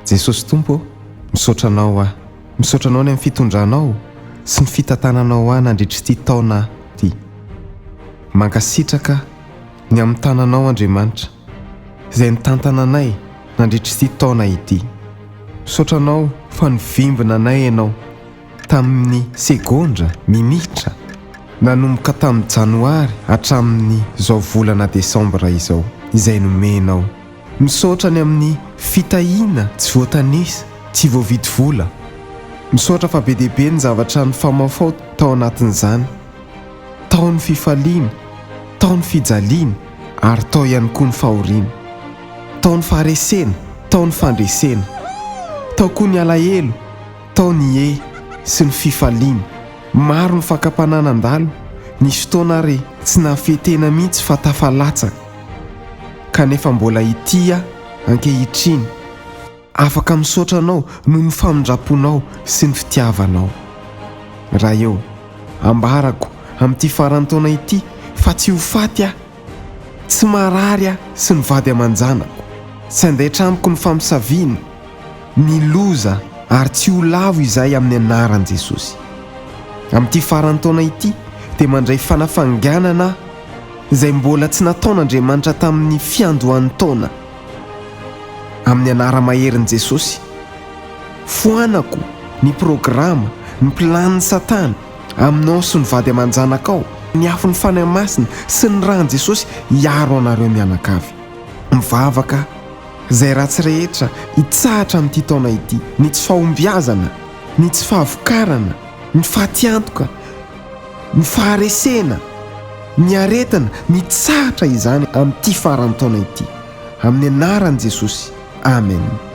Jesosy Tompo ô, misaotra Anao aho. Misaotra Anao ny amin'ny fitondranao sy ny fitantananao ahy nandritra ity taona ity. Mankasitraka ny amin'ny tananao Andriamanitra izay nitantana anay nandritra ity taona ity. Misaotra Anao fa nivimbina anay Ianao tamin'ny segondra, minitra, nanomboka tamin'ny janoary hatramin'ny izao volana desambra izao izay nomenao. Misaotra ny amin'ny fitahiana tsy voatanisa, tsy voavidy vola. Misaotra fa be dia be ny zavatra nifamaofao tao anatin'izany. Tao ny fifaliana, tao ny fijaliana ary tao ihany koa ny fahoriana. Tao ny faharesena, tao ny fandresena. Tao koa ny alahelo, tao ny hehy sy ny fifaliana. Maro ny fakam-panahy nandalo, nisy fotoana ary tsy nahafehy tena mihitsy fa tafalatsaka. Kanefa mbola ity aho ankehitriny. Afaka misaotra Anao noho ny famindram-ponao sy ny fitiavanao. Ray ô, ambarako amin'ity faran'ny taona ity fa tsy ho faty aho. Tsy marary aho sy ny vady aman-janako. Tsy handaitra amiko ny famosaviana, ny loza ary tsy ho lavo izahay amin'ny anaran'i Jesosy. Amin'ity faran'ny taona ity dia mandray fanafanganana aho izay mbola tsy nataon'Andriamanitra tamin'ny fiandohan'ny taona. Amin'ny anara-maherin'i Jesosy, foanako ny programa, ny planin'i Satana aminao sy ny vady aman-janakao, ny afon'ny Fanahy Masina sy ny ran'i Jesosy hiaro anareo mianakavy. Mivavaka izay ratsy rehetra hitsahatra amin'ity taona ity, ny tsy fahombiazana, ny tsy fahavokarana, ny fatiantoka, ny faharesena, ny aretina, mitsahatra izany amin'ity faran'ny taona ity. Amin'ny anaran'i Jesosy. Amen.